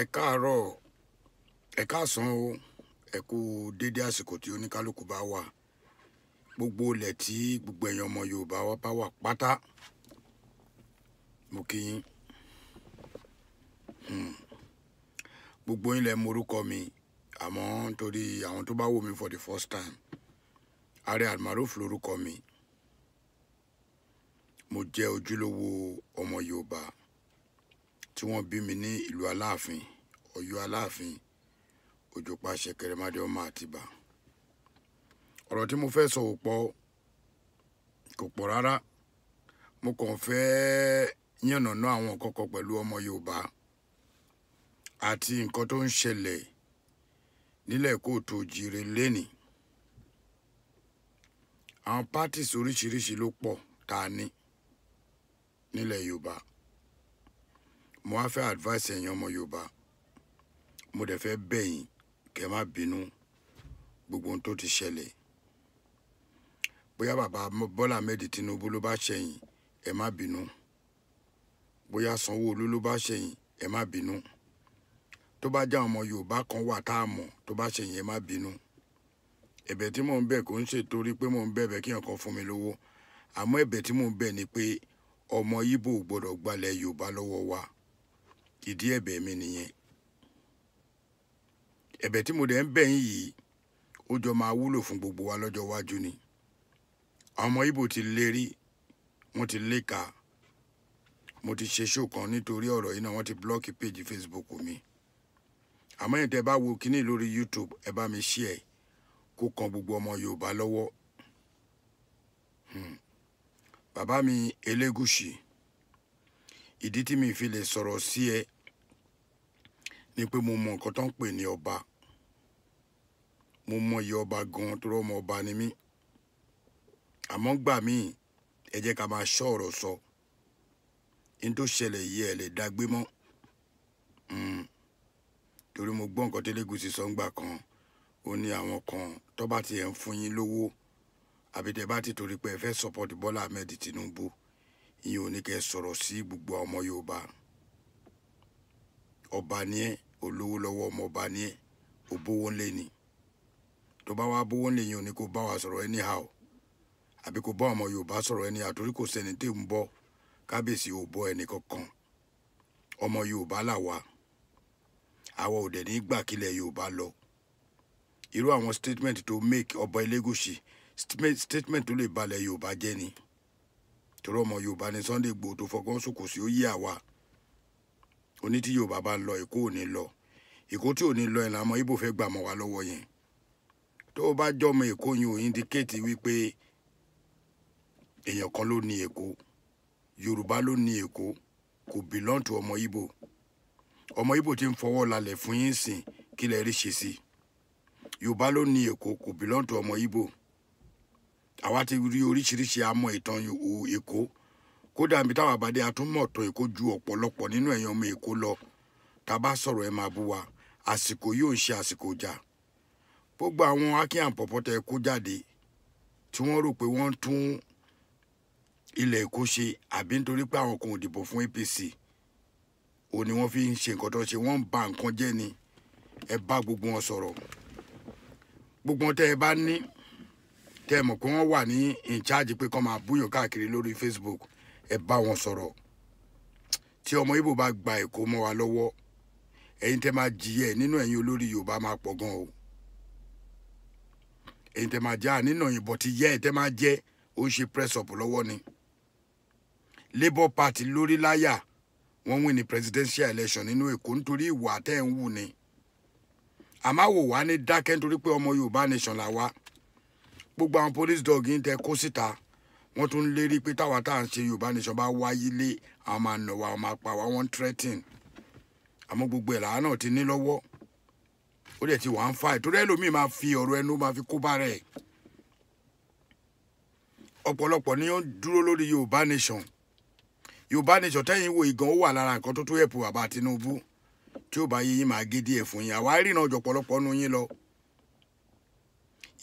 Ẹ káàárọ̀, ẹ káàsán o, ẹ kú dédé àsìkò tí oníkálukú bá wà. Gbogbo ilẹ̀ tí gbogbo ẹ̀yin ọmọ Yorùbá wa bá wà pátá, mo kí yín. Gbogbo yín lẹ mọ orúkọ mi, àmọ́ nítorí àwọn tó bá wò mí for the first time, Ààrẹ Almaroof lorúkọ mi. Mo jẹ́ ojúlówó ọmọ Yorùbá tí wọ́n bí mi ní ìlú Aláàfin, Ọ̀yọ́ Aláàfin, Òjòpá Ṣẹ̀kẹ̀rẹ̀mádé ọmọ Àtìbà. Ọ̀rọ̀ tí mo fẹ́ sọ ò pọ̀, kò pọ̀ rárá. Mo kàn fẹ́ yànnàná àwọn nǹkan kan pẹ̀lú ọmọ Yorùbá àti nǹkan tó ń ṣẹlẹ̀ nílẹ̀ kóòtù òjìrè lénìí. Àwọn parties oríṣiríṣi ló pọ̀ tá a ní nílẹ̀ Yorùbá. Mo wá fẹ́ advice ẹ̀yin ọmọ Yorùbá. Mo dẹ̀ fẹ́ bẹ̀ yín kẹ́ má bínú gbogbo ohun tó ti ṣẹlẹ̀. Bóyá bàbá Bọ́lá Ahmed Tinubu ló bá ṣẹ̀yìn, ẹ má bínú. Bóyá Sanwó-Olú ló bá ṣẹ̀yìn, ẹ má bínú. Tó bá jẹ́ àwọn ọmọ Yorùbá kan wà tá a mọ̀ tó bá ṣẹ̀yìn, ẹ má bínú. Ẹ̀bẹ̀ tí mò ń bẹ̀ kò ń ṣe torí pé mò ń bẹ̀bẹ̀ kí ẹnìkan fún mi lówó. Àmọ́ ẹ̀bẹ̀ tí mò ń bẹ̀ ni pé ọmọ Íbò ò gbọdọ̀ gbalẹ̀ Yorùbá lọ́wọ́ wa. Ìdí ẹ̀bẹ̀ mi nìyẹn. Ẹ̀bẹ̀ tí mo dẹ̀ ń bẹ̀ yín yìí, ó jọ máa wúlò fún gbogbo wa lọ́jọ́ iwájú ni. Àwọn ọmọ Íbò ti lérí, wọ́n ti léka. Mo ti ṣe show kan nítorí ọ̀rọ̀ yìí náà, wọ́n ti block page Facebook mi. Àmọ́ ẹ̀yin tẹ́ bá wo kíní lórí YouTube, ẹ bá mi share kó kan gbogbo ọmọ Yorùbá lọ́wọ́. Bàbá mi Elégùṣì, ìdí tí mi fi lè sọ̀rọ̀ sí ẹ ni pé mo mọ nǹkan tó ń pè ní ọba. Mo mọ iye ọba gan-an torí ọmọ ọba ni mí. Àmọ́ gbà mí, ẹ jẹ́ ká máa ṣọ́ ọ̀rọ̀ sọ. N tó ṣẹlẹ̀ yìí ẹ lè dágbé mọ́. Torí mo gbọ́ nǹkan tí Elégùṣì sọ ńgbà kan. Ó ní àwọn kan tó bá ti ẹ̀ ń fún yín lówó àbí tẹ́ bá ti torí pé ẹ fẹ́ support Bọ́lá Ahmed Tinubu, ìyẹn ò ní kẹ́ sọ̀rọ̀ sí gbogbo ọmọ Yorùbá. Ọba ni ẹ́, olówó lọ́wọ́ ọmọ ọba ni ẹ́, ò bówó ńlé ni. Tó bá wá bówó ńlé yẹn ò ní kó bá wa sọ̀rọ̀ anyhow. Àbí kó bá ọmọ Yorùbá sọ̀rọ̀ anyhow torí kò sẹ́ni tí ń bọ́. Kábíyèsí ò bọ́ ẹnì kankan. Ọmọ Yorùbá là wá. Àwa ò dẹ̀ ní gbà kílẹ̀ Yorùbá lọ. Irú àwọn statement tó make ọba Elégùṣì, statement tó lè balẹ̀ Yorùbá jẹ́ ni. Torí ọmọ Yorùbá ni Sunday Igboho tó fọgbọ́n sòkò sí ó yé àwa. Oní tí Yorùbá bá ń lọ, Èkó ò ní lọ. Èkó tí ò ní lọ ẹ̀ làwọn Íbò fẹ́ gbà mọ́ wa lọ́wọ́ yẹn. Tó o bá jọmọ Èkó yẹn ò indicate wípé èèyàn kan ló ní Èkó. Yorùbá ló ní Èkó, kò belong to ọmọ Íbò. Ọmọ Íbò tí ń fọwọ́ lalẹ̀ fún yín sìn, kí lẹ rí ṣe sí. Yorùbá ló ní Èkó, kò belong to ọmọ Íbò. Àwa ti rí oríṣiríṣi àmọ́ ìtàn Èkó. Kódà níbi táwa bá dé, a tún mọ̀ tán Èkó ju ọ̀pọ̀lọpọ̀ nínú ẹ̀yin ọmọ Èkó lọ. Tá a bá sọ̀rọ̀ ẹ máa bú wa. Àsìkò yóò ń ṣe àsìkò ìjà. Gbogbo àwọn Akin and Pọ̀pọ̀ tẹ kó jáde tí wọ́n rò pé wọ́n tún ilẹ̀ Èkó ṣe àbí nítorí pé àwọn kan ò dìbò fún APC, òun ni wọ́n fi ń ṣe nǹkan tó ṣe, wọ́n ń ba nǹkan jẹ́ ni. Ẹ bá gbogbo wọn sọ̀rọ̀. Gbogbo wọn tẹ́ ẹ bá ní, tẹ́ ẹ mọ̀ pé wọ́n wà ní in charge pé kọ́ máa búyàn káàkiri lórí Facebook, ẹ bá wọn sọ̀rọ̀. Tí ọmọ Íbò bá gba Èkó mọ́ wa lọ́wọ́, ẹ̀yin tẹ́ máa jìyẹ nínú ẹ̀yin olórí Yorùbá máa pọ̀ gan o. Ẹ̀yin tẹ́ máa já nínú ìbọn ti yẹ ẹ̀ tẹ́ máa jẹ́ ó ń ṣe press up lọ́wọ́ ni. Labour Party lórí láyà, wọ́n win ní presidential election nínú Èkó nítorí ìwà tẹ́ ń wù ni. Àmọ́ wò wá ní dákẹ́ nítorí pé ọmọ Yorùbá nation là wá. Gbogbo àwọn police dog yín tẹ́ kó síta, wọ́n tún lérí pé táwa tá à ń ṣe Yorùbá nation bá wáyé lé, àwọn máa nà wá, àwọn máa pa wá, wọ́n ń threaten. Àmọ́ gbogbo ẹ̀ làwa náà ti ní lọ́wọ́. Ó dẹ̀ ti wà ń fà torí ẹlòmíì máa fi ọ̀rọ̀ ẹnu máa fi kó bá rẹ̀. Ọ̀pọ̀lọpọ̀ ni ó ń dúró lórí Yorùbá nation. Yorùbá nation tẹ́yìn wo ìgan ó wà lára nǹkan tó tó ẹ̀pù bàbá Tinubu. Tí ó bá yé yín máa gé díẹ̀ fún yín. Àwa ríran ọjọ́ ọ̀pọ̀lọpọ̀ nu yín lọ.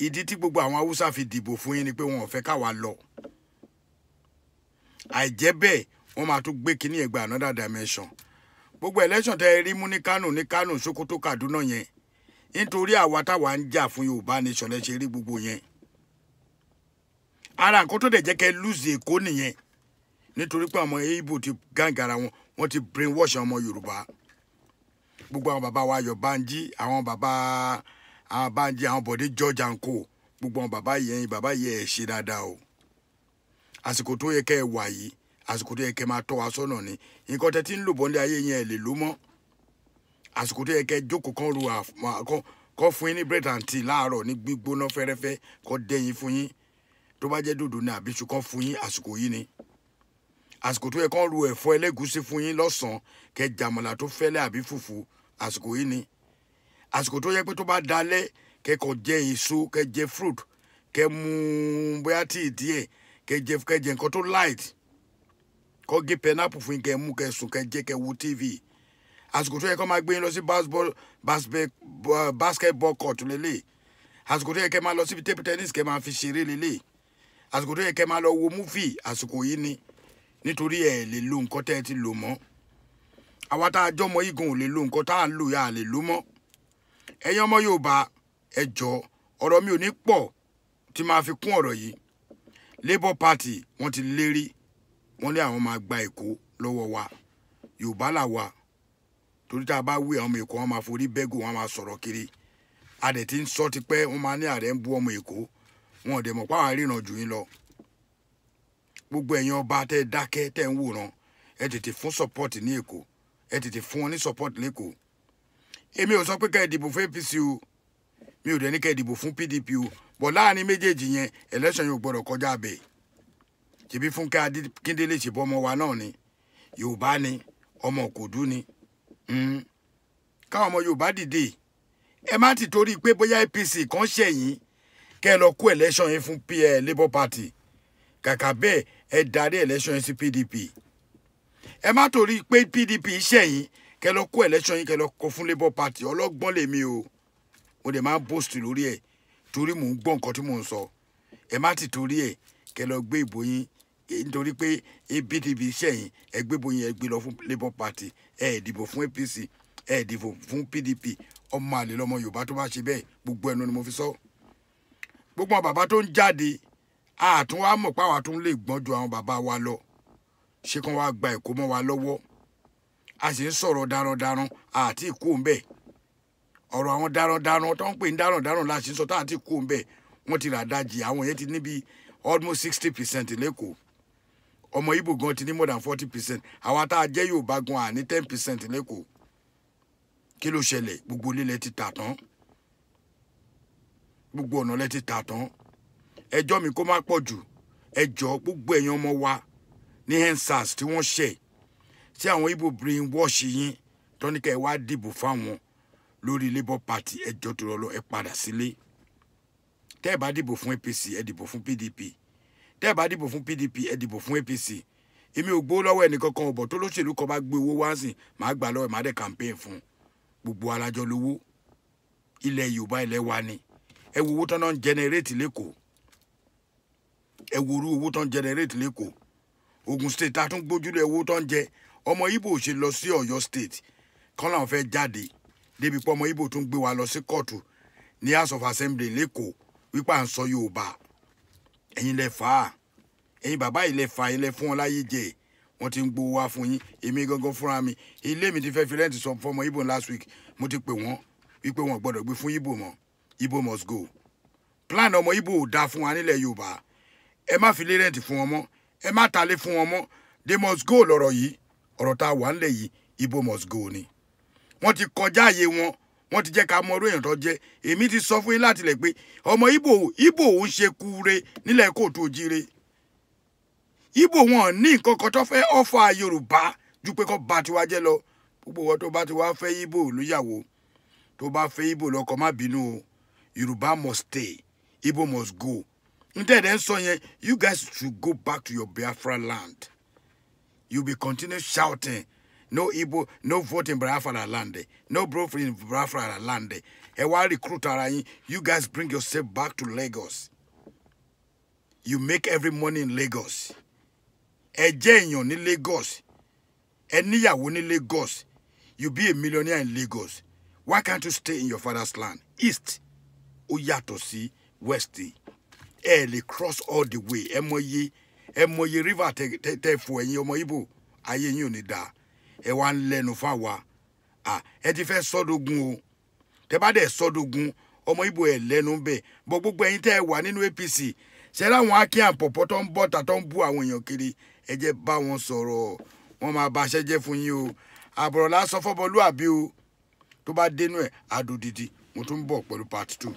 Ìdí tí gbogbo àwọn Haúsá fi dìbò fún yín ni pé wọn ò fẹ́ káwa lọ. Àìjẹ́ bẹ́ẹ̀, wọ́n máa tún gbé kíní ẹ̀ gba another dimension. Gbogbo election tẹ́ ẹ rí mú ní Kánò, ní Kánò, Sokoto, Kaduna yẹn, nítorí àwa táwa ń jà fún Yorùbá nation lẹ ṣe rí gbogbo yẹn. Ara nǹkan tó dẹ̀ jẹ́ kẹ́ lose Èkó nìyẹn, nítorí pé àwọn Ìgbò ti gàǹgàrà wọn, wọ́n ti brainwash àwọn ọmọ Yorùbá. Gbogbo àwọn bàbá wa Ayọ̀ Bánjí, àwọn bàbá àwọn Bánjí, àwọn Bọ̀dé George and co, gbogbo àwọn bàbá yẹn, bàbá yẹn, ẹ̀ ṣe dáadáa o. Àsìkò tó yẹ kẹ́ ẹ wà yìí, àsìkò tó yẹ kẹ́ ẹ máa tọ́ wa sọ́nà ni. Nǹkan tẹ́ ti ń lò bọ́ndé ayé yẹn, ẹ̀ lè lò mọ́. Àsìkò tó yẹ kẹ́ ẹ jókòó, kán ru kán fún yín ní bread and tea láàárọ̀ ní gbígbóná fẹ́rẹ́fẹ́, kán dẹ́yìn fún yín, tó bá jẹ́ dòdò ní àbíṣu, kán fún yín, àsìkò yìí ni. Àsìkò tó yẹ kán ru ẹ̀fọ́ ẹlẹ́gúsí fún yín lọ́sàn-án, kẹ́ jàmàlà tó fẹ́lẹ́ àbí fùfú, àsìkò yìí ni. Àsìkò tó yẹ pé tó bá dalẹ̀, kẹ́ kàn jẹ èso, kẹ́ jẹ fruit, kẹ́ mu bóyá tíì díẹ̀, kẹ́ jẹ nǹkan tó light, kó gé pineapple fún yín, kẹ́ mú, kẹ́ sùn, kẹ́ jẹ, kẹ́ wo TV. Àsìkò tó yẹ kó máa gbé yín lọ sí basketball court lélẹ̀. Àsìkò tó yẹ kẹ́ máa lọ síbi table tennis, kẹ́ máa fi ṣeré lélẹ̀. Àsìkò tó yẹ kẹ́ máa lọ wo movie, àsìkò yìí ni. Nítorí ẹ lè lo nǹkan tẹ́ ẹ ti lò mọ́. Àwa tá a jọmọ igun ò lè lo nǹkan tá a ń lò yà, á lè lò mọ́. Ẹ̀yin ọmọ Yorùbá, ẹ jọ, ọ̀rọ̀ mi ò ní pọ̀ tí máa fi kún ọ̀rọ̀ yìí. Labour Party, wọ́n ti lérí, wọ́n ní àwọn máa gba Èkó lọ́wọ́ wa. Yorùbá là wa, torí tá a bá wí, àwọn ọmọ Èkó, wọn máa forí bẹ́gò, wọn máa sọ̀rọ̀ kiri. A dẹ̀ ti ń sọ tipẹ́, wọ́n máa ní ààrẹ ń bú ọmọ Èkó. Wọn ò dẹ̀ mọ̀ páwọn ríran jù yín lọ. Gbogbo ẹ̀yin ọba tẹ́ ẹ dákẹ́, tẹ́ ń wòran, ẹ tètè fún support ní Èkó, ẹ tètè fún wọn ní support lẹ́kọ̀ọ́. Èmi ò sọ pé ká ẹ dìbò fún APC o, mi ò dẹ̀ ní ká ẹ dìbò fún PDP o, bọ̀ láàrin méjèèjì yẹn, election yóò gbọ́dọ̀ kọjá bẹ́ẹ̀. Ṣebí Fúnkẹ́ Akíndélé, ṣèbọ́ ọmọ wa náà ni, Yorùbá ni, ọmọ Òkòdú ni. Káwọn ọmọ Yorùbá dìde. Ẹ má ti torí pé bóyá APC kan ṣẹ̀yìn, kẹ́ ẹ lọ kó election yín fún Labour Party. Kàkà bẹ́ẹ̀, ẹ darí election yín sí PDP. Ẹ má torí pé PDP ṣẹ̀yìn, kẹ́ lọ kó election yín, kẹ́ lọ kó fún Labour Party. Ọlọ́gbọ́n lèmi o, mo dẹ̀ máa ń boast lórí ẹ̀ torí mò ń gbọ́ nǹkan tí mò ń sọ. Ẹ má ti torí ẹ̀ kẹ́ lọ gbé ìbò yín, nítorí pé PDP ṣẹ̀yìn, ẹ gbé ìbò yín, ẹ gbé lọ fún Labour Party. Ẹ dìbò fún APC, ẹ dìbò fún PDP. Ọmọ àlè lọmọ Yorùbá tó bá ṣe bẹ́ẹ̀. Gbogbo ẹnu ni mo fi sọ. Gbogbo àwọn bàbá tó ń jáde, àtún wá mọ̀ pé àwa tún lè gbọ́n ju àwọn bàbá wa lọ. Ṣé kán wá gba Èkó mọ́ wa lọ́wọ́? A sì ń sọ̀rọ̀ darandaran, àti ìkú òǹbẹ̀. Ọ̀rọ̀ àwọn darandaran tó ń pè ní darandaran la sì ń sọ tá àti ìkú òǹbẹ̀. Wọ́n ti rà dájì, àwọn yẹn ti níbi almost 60% lẹ́kọ̀ọ́. Ọmọ Ìgbò gan ti ní more than 40%. Àwa tá a jẹ́ Yorùbá gan, à ní 10% lẹ́kọ̀ọ́. Kí ló ṣẹlẹ̀? Gbogbo ilé lẹ ti tà tán, gbogbo ọ̀nà lẹ ti tà tán. Ẹjọ́ mi kó má pọ̀ jù. Ẹjọ́, gbogbo ẹ̀yin ọmọ wa ní EndSARS tí wọ́n ṣẹ̀ tí àwọn Ìgbò brain wash yín tọ́níkà, ẹ wá dìbò fáwọn lórí Labour Party, ẹjọ́ tó lọ, ẹ padà sílé. Tẹ́ ẹ bá dìbò fún APC, ẹ dìbò fún PDP. Tẹ́ ẹ bá dìbò fún PDP, ẹ dìbò fún APC. Èmi ò gbowó lọ́wọ́ ẹnìkankan ọ̀bọ̀ tó lóṣèlú kan bá gbé owó wá sí, màá gbà lọ́wọ́ ẹ̀, màá dẹ̀ campaign fún gbogbo alájọ lówó. Ilẹ̀ Yorùbá, ilẹ̀ wa ni. Ẹ wo owó tán náà ń generate lẹ́kọ̀ọ́. Ẹ wo irú owó tán ń generate lẹ́kọ̀ọ́. Ogun State tá a tún gbójúlé, owó tán ń jẹ. Ọmọ Ìgbò ò ṣe lọ sí Ọ̀yọ́ State kán làwọn fẹ́ jáde, débi pé ọmọ Ìgbò tún gbé wa lọ sí kóòtù ní House of Assembly lẹ́kọ̀ọ́ wípé à ń sọ Yorùbá? Ẹ̀yin lẹ fà á, ẹ̀yin bàbá yìí lẹ fà á, ẹ̀yin lẹ fún wọn láyé jẹ. Wọ́n ti ń gbowó wá fún yín. Èmi gangan fúnra mi, ilé mi ti fẹ́ fi rent sọ fún ọmọ Ìgbò last week. Mo ti pè wọ́n wípé wọn gbọ́dọ̀ gbé fún Ìgbò mọ́. Ìgbò must go. Plan ọmọ Ìgbò ò dáa fún wa nílẹ̀ Yorùbá. Ẹ má fi lé rent fún wọn mọ́, ẹ má talé fún wọn mọ́. They must go lọ́rọ̀ yìí. Ọ̀rọ̀ tá a wà ńlẹ̀ yìí, Ìgbò must go ni. Wọ́n ti kọjá àyè wọn, wọ́n ti jẹ́ ká mọ orú èèyàn tó jẹ́. Èmi ti sọ fún yín láti lẹ̀ pé ọmọ Ìgbò, Ìgbò ń ṣe kúure nílẹ̀ kóòtù òjíire. Ìgbò wọn ní nǹkan kan tó fẹ́ ọ̀fà Yorùbá ju pé kó ba tiwa jẹ́ lọ. Gbogbo wọn tó bá ti wá fẹ́ Ìgbò lóyàwó, tó bá fẹ́ Ìgbò lọ́kọ, má bínú o. Yorùbá must stay, Ìgbò must go. Ntẹ̀dẹ̀ ń sọ yẹn, you guys should go back to your Biafra land. You be continue shouting, "No Igbo, no vote in Biafra land, no vote in Biafra land." Ẹ wá recruit ara yín. You guys bring yourself back to Lagos. You make every money in Lagos. Ẹ jẹ́ èèyàn ní Lagos, ẹ níyàwó ní Lagos. You be a millionaire in Lagos. Why can't you stay in your father's land? East ó yàtọ̀ sí West. Ẹ lè cross all the way. Ẹ mọye river tẹ fò. Ẹ̀yin ọmọ Ìgbò, ayé yín ò ní dáa. Ẹ wá ń lẹ́nu fáwa. Ẹ ti fẹ́ sọ́dọ̀gùn o. Tẹ bá dẹ̀ sọ́dọ̀gùn, ọmọ Ìgbò ẹ̀ lẹ́nu bẹ̀ bọ́. Gbogbo ẹ̀yin tẹ́ ẹ wà nínú APC, ṣe láwọn akin àpọ̀pọ̀ tó ń bọ̀ tà, tó ń bú àwọn èèyàn kiri, ẹ jẹ́ bá wọn sọ̀rọ̀. Wọ́n máa ba aṣẹ́ jẹ́ fún yín o. Àbọ̀rọ̀ lásán fọ́bọlúàbí o. Tó bá dénú ẹ̀ adòdìdí. Mo tún ń bọ̀ pẹ̀lú part 2.